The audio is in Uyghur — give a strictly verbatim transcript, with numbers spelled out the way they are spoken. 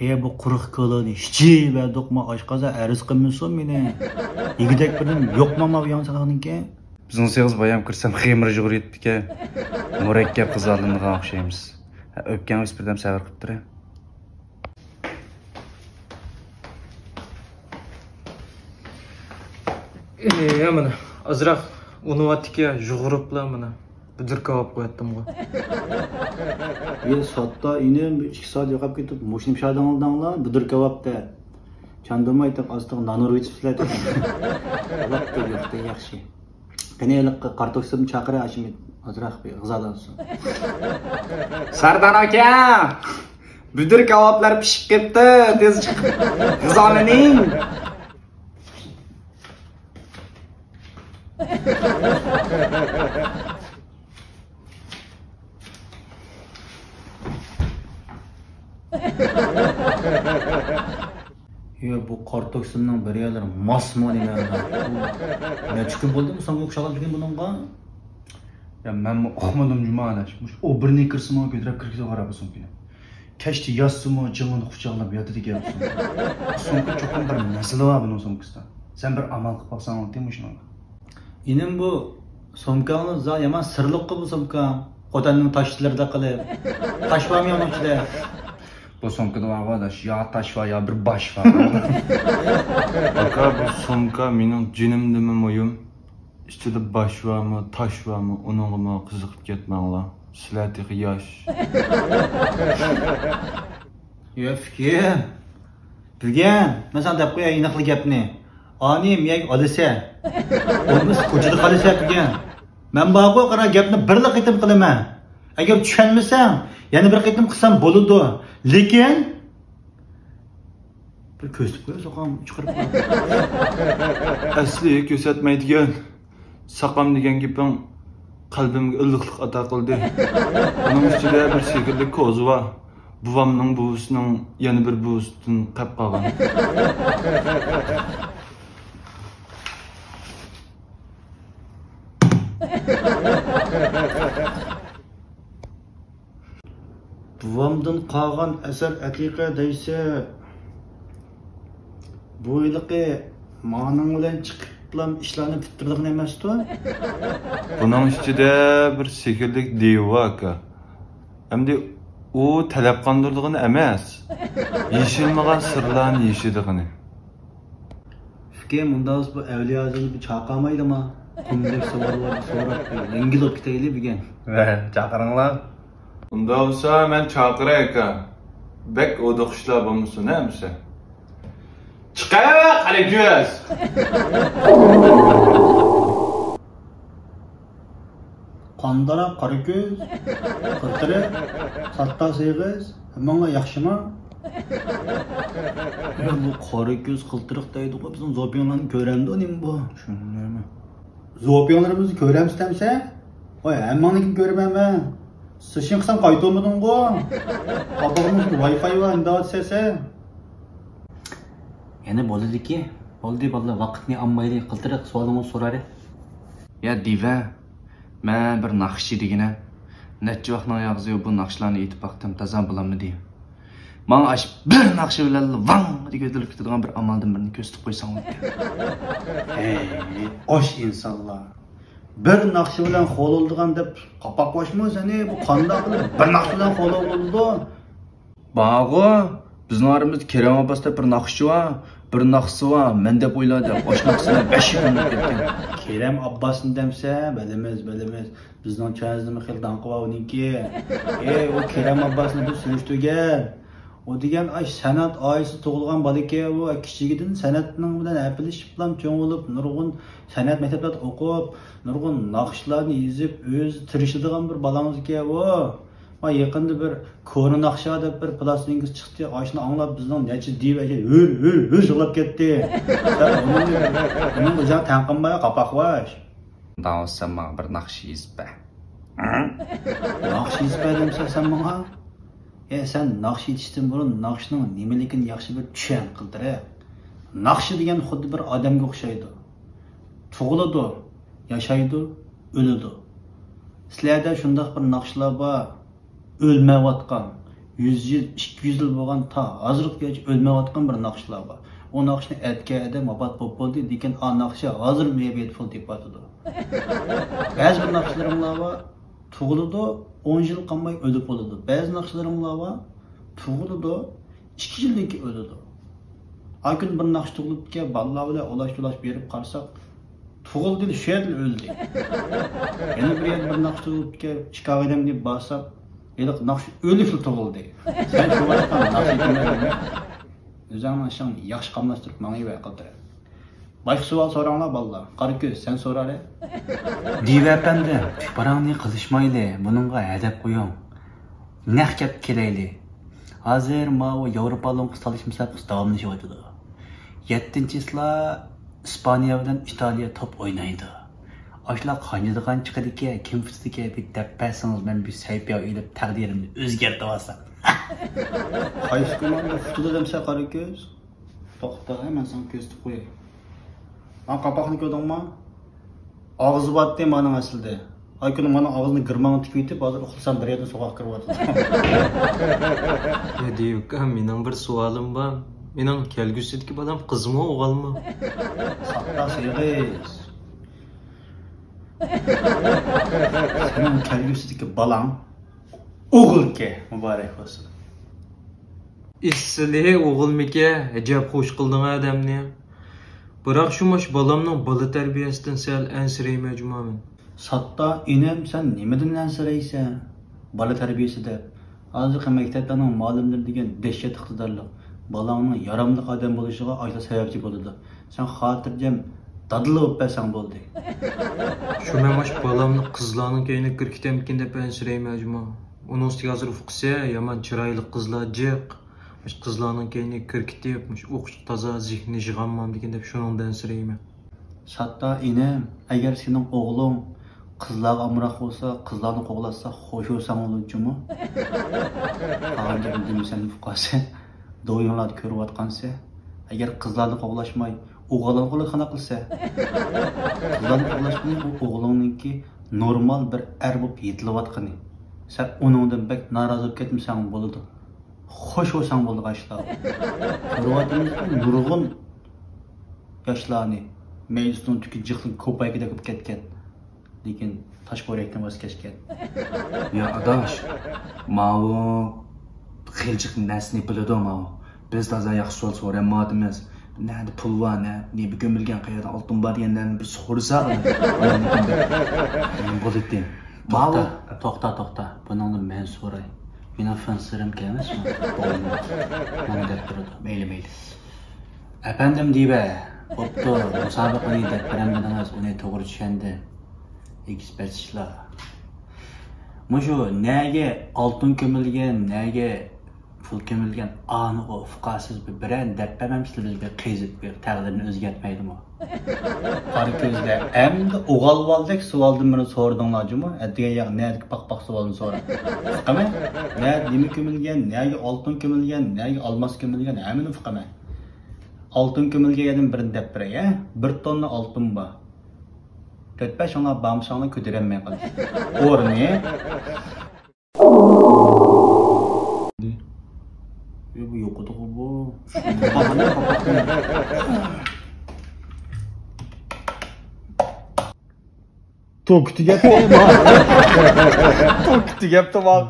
ئە، بۇ قۇرۇق كالىنى ھىچى بەردۇقما ئاشقازان ئەرز قىلمىسۇن مېنى. يېگۈدەك بىرنېمە يوقما ماۋۇ ياڭ ساقنىڭكى؟ بىزنىڭ سېغىز بايام كىرسەم خېمىر يۇغۇرۇۋېتىپتىكەن. مۇرەككەپ غىزالىنىدىغان ئوخشايمىز. ھە، ئۆپكەڭ ئۆسۈپ بىردەم سەۋر قىلىپ تۇرە. ئى، يا مانا، ئازراق ئۇنىۋاتتىكى يۇغۇرۇپلا مانا. بۈدۈر كاۋاپ قوياتتىمغۇ. يا ساتتا ئىنىم، ئىككى سائەت يوقاپ كېتىپ، مۇشۇنى پىشاردىڭلار، بۈدۈر كاۋاپ دەپ. چاندۇرماي تۇرۇپ، ئاستىغا نان ئۇرۇۋېتىپسىلەر دېدىم. قالاپتۇ، يوقتىن ياخشى. قېنى، ھېلىقى قارا توكسىمنى چاقىرە، ئاشۇ ئازراق بىر غىزالانسۇن. سەردار ئاكا! بۈدۈر كاۋاپلار پىشىپ كەتتى، تېز چىقىپ غىزالىنىڭ. يا، بۇ قارا توكسىمنىڭ بىر يەرلىرى ماسمۇ نېمە؟ نەچچە كۈن بولدى بۇ سومكا ئوخشاپ قالغان بۇنىڭغا؟ يا، مەنمۇ ئۇقمىدىم جۇما ئاداش. مۇشۇ ئوبىرنى كىرسىمۇ كۆتۈرۈپ كىرگۈزۈپ قاراپ بۇ سومكىنى. كەچتە ياتسىمۇ جىڭىنى قۇچاقلاپ ياتىدىكەن بۇ سومكا. بۇ سومكا چوقۇم بىر مەسىلە بار بۇنىڭ سومكىسىدا. سەن بىر ئامال قىلىپ باقساڭ بولاتتى مۇشۇنىڭغا. ئىنىم، بۇ سومكاڭىز زادى يامان سىرلىققۇ بۇ سومكا. خوتەننىڭ تاشلىرىدا قىلىپ. تاش بارمۇ يامان ئىچىدە؟ بۇ سومكىدا بارغۇ ئاداش، يا تاش بار، يا بىر باش بار. ئاكا، بۇ سومكا مېنىڭ جېنىمدىنمۇ مۇھىم. ئىچىدە باش بارمۇ، تاش بارمۇ، ئۇنىڭغىمۇ قىزىقىپ كەتمەڭلار. سىلەر تېخى ياش. يا پۈكۈم، بۈگۈن مەن ساڭا دەپ قوياي ئېنىقلا گەپنى. ئانى مىيەگە ئالىسە. بولمىسا كوچىدا قالىسە بۈگۈن. مەن بارغۇ، قارا، گەپنى بىرلا قېتىم قىلىمەن. ئەگەر چۈشەنمىسەڭ، يەنە بىر قېتىم قىلسام بولىدۇ. لېكىن بىر كۆرسىتىپ قويۇڭ، ساقام چىقىرىپ قويۇڭ. ئەسلى كۆرسەتمەيدىكەن. ساقام دېگەن گېپىڭ قەلبىمگە ئىللىقلىق ئاتا قىلدى. ئۇنىڭ ئۈستىدە بىر سېھىرلىك كوزا بار. بوۋامنىڭ بوۋىسىنىڭ يەنە بىر بوۋىسىدىن قېپ قالغان. بوۋامدىن قالغان ئەسەر ئەتىقە دەيسە، بۇ ھېلىقى مانىڭ بىلەن چىقىپلام ئىشلارنى پۈتتۈرىدىغان ئەمەستۇ؟ بۇنىڭ ئىچىدە بىر سېھىرلىك دېۋا بار، ئاكا. ئەمدى ئۇ تەلەپ قاندۇرىدىغىنى ئەمەس، يېشىلمىغان سىرلارنى يېشىدىغىنى. ئۇكام، ئۇنداق بولسا بۇ ئەۋلىيا ھازىرنى بىر چاقىرمايلىما؟ قۇمدەك سوئاللارنى سوراپ، يەڭگىل بولۇپ كېتەيلى بۈگۈن. ۋە، چاقىرىڭلار. ئۇنداق بولسا مەن چاقىراي ئاكا. بەك ھودۇقۇشلار بولمىسۇن ھە ئەمىسە. چىقە، قارا كۆز! قانداق قارا كۆز، قىلتىرىق، ساتتا سېغىز، ھەممىڭلار ياخشىما؟ يا، بۇ قارا كۆز قىلتىرىق دەيدىغۇ، بىزنىڭ زوپىياڭلارنى كۆرەمدۇ نېمە بۇ؟ شۇنى دەيمەن. زوپىياڭلىرىمىزنى كۆرەمسىز دەمسە؟ ۋاي، ھەممىڭنىڭكىنى كۆرىمەن مەن. سېشىن قىلسام قايتۇرمىدىڭغۇ؟ قاپىقىڭىزدا ۋاي فاي بار، ئىنداۋات سەسە. يەنە بولىدىكى، بولدى بالىلار، ۋاقىتنى ئالمايلى، قىلتىرىق سوئالىڭىزنى سوراۋېرىڭ. يا دىۋە، مەن بىر ناخشىچى دېگىنە، نەچچە ۋاقىتنىڭ ئاياغى بۇ ناخشىلارنى ئېيتىپ باقتىم، تازا بولالمىدى. ماڭا ئاشۇ بىر ناخشا بىلەنلا ۋاڭ دېگۈدەك كېتىدىغان بىر ئامالدىن بىرنى كۆرسىتىپ قويساڭلار. ھەي، ئاش ئىنسانلار. بىر ناخشا بىلەن خورلىدىغان دەپ قاپاق باشمۇ سېنى؟ بۇ قانداق قىلىپ بىر ناخشا بىلەن خورلىغىلى بولىدۇ؟ بارغۇ، بىزنىڭ ئارىمىزدا كېرەم ئابباس دەپ بىر ناخشىچى بار. بىر ناخشىسى بار، مەن دەپ ئويلا دەپ، ئاشۇ ناخشىسى بىلەن بەش يىل ئۆمۈر كەتكەن. كېرەم ئابباسنى دەمسە، بىلىمىز، بىلىمىز. بىزنىڭ چۆنىمىزدىمۇ خېلى داڭقى بار ئۇنىڭكى. ئەي، ئۇ كېرەم ئابباسنى بىز سۈرۈشتۈرگەن. ئۇ دېگەن ئاش سەنئەت ئائىلىسىدە تۇغۇلغان بالىكەن ئۇ. كىچىكىدىن سەنئەتنىڭ بىلەن ھەپىلىشىپلا چوڭ بولۇپ، نۇرغۇن سەنئەت مەكتەپلەردە ئوقۇپ، نۇرغۇن ناخشىلارنى يېزىپ، ئۆزى تىرىشىدىغان بىر بالاڭىزكەن ئۇ. ما يېقىندا بىر كونا ناخشا دەپ بىر پلاستىنكىسى چىقتى. ئاشۇنى ئاڭلاپ بىزنىڭ نەچچە دىۋە ھۈر، ھۈر، ھۈر يىغلاپ كەتتى. سەن ئۇنىڭ، ئۇنىڭ ئۆزىگە تەڭ قالماي قاپاقلاش. داۋۇت، سەن ماڭا بىر ناخشا يېزىپ بەر. ناخشا يېزىپ بەر دەمسەن سەن ماڭا؟ ئە، سەن ناخشا ئېيتىشتىن بۇرۇن ناخشىنىڭ نېمىلىكىنى ياخشى بىر چۈشەن، قىلتىرىق. ناخشا دېگەن خۇددى بىر ئادەمگە ئوخشايدۇ. تۇغۇلىدۇ، ياشايدۇ، ئۆلىدۇ. سىلەردە شۇنداق بىر ناخشىلار بار، ئۆلمەيۋاتقان، يۈز يىل، ئىككى يۈز يىل بولغان، تا ھازىرغىچە ئۆلمەيۋاتقان بىر ناخشىلار بار. ئۇ ناخشىنى ئەتكەن ئادەم ۋاپات بولۇپ بولدى، لېكىن ئا ناخشا ھازىر مېيەبىت پۇل تېپىۋاتىدۇ. بەزى بىر ناخشىلىرىڭلار بار، تۇغۇلىدۇ، ئون يىل قالماي ئۆلۈپ بولىدۇ. بەزى ناخشىلىرىڭلار بار، تۇغۇلىدۇ، ئىككى يىلدىن كېيىن ئۆلىدۇ. ئاي كۈنى بىر ناخشا تۇغۇلۇپتىكەن، بالىلار بىلەن ئۇلاش-تۇلاش بېرىپ قارىساق، تۇغۇلدى، شۇ يەردىلا ئۆلدى. يەنە بىر يەردە بىر ناخشا تۇغۇلۇپتىكەن، چىكاگو ئادەم دەپ بارساق، ھېلىقى ناخشا ئۆلۈپلا تۇغۇلدى. سەن شۇ ۋاقىتتا ناخشا ئېيتىمەن دېمەي، ئۆزۈڭنىڭ ئىشىڭنى ياخشى قاملاشتۇرۇپ ماڭىۋەر، قىلدىرە. باشقا سوئال سوراڭلار، بالىلار. قارا كۆز، سەن سورارە. دىۋە ئەپەندىم، پاراڭنى قىلىشمايلى، بۇنىڭغا ھەدەپ قويۇڭ. نەق گەپكە كېلەيلى. ھازىر ماۋۇ ياۋروپا لوڭقىسى تالىشىش مۇسابىقىسى داۋاملىشىۋاتىدۇ. يەتتىنچى چىسلا ئىسپانىيە بىلەن ئىتالىيە توپ ئوينايدۇ. ئاشۇلار قاينىدىغان چىقىدىكەن، كىم پۈتىدىكەن، بىر دەپ بەرسىڭىز، مەن بىر سەھىپە ئېلىپ تەقدىرىمنى ئۆزگەرتىۋالسام. قايسى كوماندا پۈتىدۇ دەمسە، قارا كۆز؟ توختا، مەن ساڭا كۆرسىتىپ قوياي. مانا قاپاقنى كۆردۈڭمۇ؟ ئاغزى بارتتى مانىڭ ئەسلىدە. ئاي كۈنى مانا ئاغزىنى گىرماڭ تىكىۋېتىپ، ھازىر ئۇخلىسام بىر يەردىن سوغۇق كىرىۋاتىدۇ. يا دىۋكا، مېنىڭ بىر سوئالىم بار. مېنىڭ كەلگۈسىدىكى بالام قىزمۇ، ئوغۇلمۇ؟ ساختاش ئېغىز. سېنىڭ كەلگۈسىدىكى بالاڭ ئوغۇلكەن، مۇبارەك بولسۇن. ئېسىلى ئوغۇلمىكەن، ئەجەب خوش قىلدىڭ ئادەمنى. بىراق شۇ مۇشۇ بالامنىڭ بالا تەربىيەسىدىن سەل ئەنسىرەيمەن جۇمۇ مەن. ساتتا ئىنىم، سەن نېمىدىن ئەنسىرەيسەن؟ بالا تەربىيەسى دەپ. ھازىرقى مەكتەپلەرنىڭ مۇئەللىملىرى دېگەن دەھشەت ئىقتىدارلىق. بالاڭنىڭ ياراملىق ئادەم بولۇشىغا ئاشۇلار سەۋەبچى بولىدۇ. سەن خاتىرجەم دادىلا بولۇپ بەرسەڭ بولدى. شۇ مەن مۇشۇ بالامنى قىزلارنىڭ كەينىگە كىرىكىتەمدىكىن دەپ ئەنسىرەيمەن جۇمۇ. ئۇنىڭ ئۈستىگە ھازىر ئۇقىسە، يامان چىرايلىق قىزلار جىق. مۇشۇ قىزلارنىڭ كەينىگە كىرىكىتىپ، مۇشۇ ئوقۇشقا تازا زېھنى يىغالمامدىكىن دەپ شۇنىڭدىن ئەنسىرەيمەن. ساتتا ئىنىم، ئەگەر سېنىڭ ئوغلۇڭ قىزلارغا ئامراق بولسا، قىزلارنى قوغلاتسا، خوش بولساڭ بولىدۇ جۇمۇ. قالغان گەپنى دېمىسەم، ئۇقاسەن. دويۇڭلاردا كۆرۈۋاتقانسەن. ئەگەر قىزلارنى قوغلاشماي، ئوغۇللارنى قوغلاشقانداق قىلىسەن؟ قىزلارنى قوغلاشقىنى ئۇ ئوغلۇڭنىڭكى نورمال بىر ئەر بولۇپ يېتىلىۋاتقىنى. سەن ئۇنىڭدىن بەك نارازى بولۇپ كەتمىسەڭ بولىدۇ. خوش بولساڭ بولدى ئاشۇلار. كۆرۈۋاتىمىزكۇ نۇرغۇن ياشلارنى، مەيدىسىنىڭ تۈكى جىقلىق كوپايكىدەك بولۇپ كەتكەن. لېكىن تاشپورەكتىن ۋاز كەچكەن. يا ئاداش، ماۋۇ خېلى جىق نەرسىنى بىلىدۇ ماۋۇ. بىز تازا ياخشى سوئال سورىمايۋاتىمىز. نەدە پۇل بار، نە، نېمە كۆمۈلگەن، قەيەردە ئالتۇن بار دېگەنلەرنى بىر سورىساق، ئاندىن كېيىن بىر نېمە بولىدىتى. ماۋۇ، توختا، توختا، توختا. بۇنىڭدا مەن سوراي. مېنىڭ فىنسىرىم كەلمەسمۇ؟ مانا دەپ تۇرىدۇ. مەيلى، مەيلى. ئەپەندىم دىۋە، بوپتۇ، مۇسابىقىنى دەپ بېرەلمىدىڭىز، ئۇنى توغرا چۈشەندىم. ئېگىز پەس ئىشلار. مۇشۇ نەگە ئالتۇن كۆمۈلگەن، نەگە پۇل كۆمۈلگەن ئانىغۇ ئۇقاسىز بىر بىرەر دەپ بەرمەمسىلەر، بىز بىر قېزىپ بىر تەقدىرنى ئۆزگەرتمەيلىمۇ؟ قارا كۆزلەر، ئەمدى ئوغالۋالدەك سوئالدىن بىرنى سورىدىڭلار جۇمۇ. ئەتىگەن ياق نەدىكى پاق-پاق سوئالنى سورا. ئۇقامەن؟ نەدە نېمە كۆمۈلگەن، نەگە ئالتۇن كۆمۈلگەن، نەگە ئالماس كۆمۈلگەن، ھەممىنى ئۇقىمەن. ئالتۇن كۆمۈلگەن يەردىن بىرنى دەپ بېرەي، ھە؟ بىر توننا ئالتۇن بار. تۆت-بەشىڭلار بارمىساڭلار كۆتۈرەلمەي قالىسىز. ئورنى. ئۆي، بۇ يوقىدىغۇ بۇ. توكى تۈگەپتۇ. توكى تۈگەپتۇ، ماڭ.